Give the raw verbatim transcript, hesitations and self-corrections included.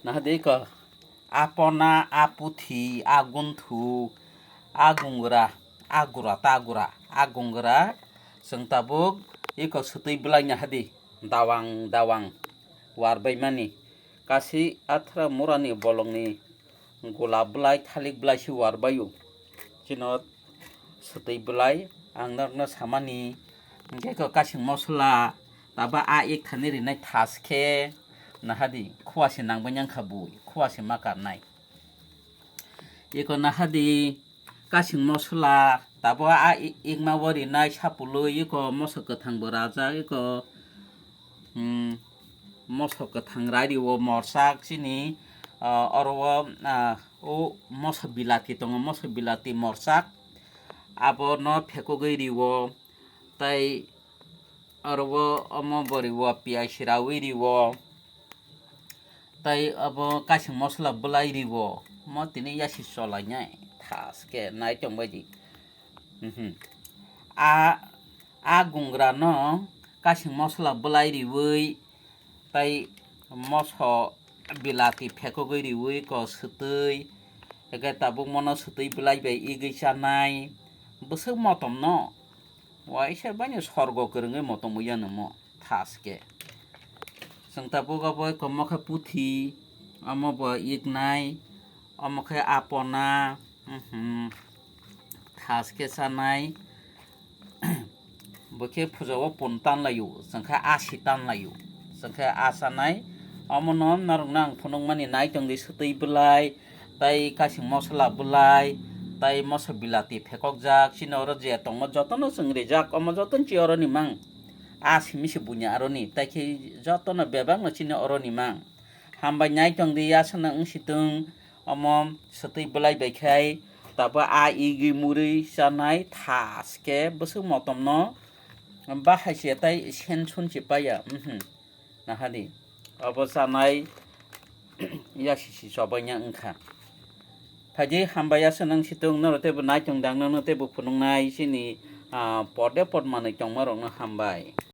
Nahadi ko, a pona, a puthi, a gunthu, a gungra, a gura, ta gura, a gungra, chwng tabuk iko swtwi bwlai nahadi, dawang dawang warbaimani, kasi athra murani bolongni gula bwlai, thalik bwlai si warbaio. Chino swtwi bwlai ang norokno samani, hwnkhe ko kasing mosola taba a ik thani rinai thas khe nahadi khua se nangbai nangkha bui, khua se ma karnai. Iko nahadi kasing mosola tabo a i-, ikma o rinai sapului, iko moso kwthang bo rajak, iko, hmm, moso kwthang rai rio morsak chini, ah, oro o, ah, o moso bilati tongo, moso bilati morsak, abono phekogwi rio, tei oro o omo bo rio, piyaj rawi rio, tei abo kasing mosola bwlai rio, mo tini yasi cholainai thas khe nai tongbaidi. Mhm. A, a gungra no kasing mosola bwlai riwi, tei moso bilati phekogwi riwi ko swtwi, eke tabuk mono swtwi bwlai bai igwi chanai, bwswk motom no waisa baino sorgo kwrwngwi motom wi yano mo thas khe. Chwng tabuk abo eko mokhe puthi, omo bo iknai, omo khe apona, mhm, thas khe chanai. Bo khe puja o pun tanlaio, chwng khe asi tanlaio, chwng khe a chanai. Omono norokno ang phunukmani nai tongdi swtwi bwlai, tei kasing mosola bwlai, tei moso bilati phekokjak, chini oro je tongo jotono chwng rijak, omo jotono chi oroni mang. A simi se buini aroni, tei khe jotono bebakno chini oroni mang. Hambai nai tongdi, aswkno wng si tong, omo swtwi bwlai bai khai, tabo a igwi murwi chanai thas khe bwswk motomno bahai se tei sen sun se paiya, mhm. Nahadi, obo chanai yasi si chobaina wngkha. Phaidi hambai aswk nang si tong, norok teibo nai tong dang, nono teibo phunuknai chini, ah, pode pod manwi tongmarokno hambai.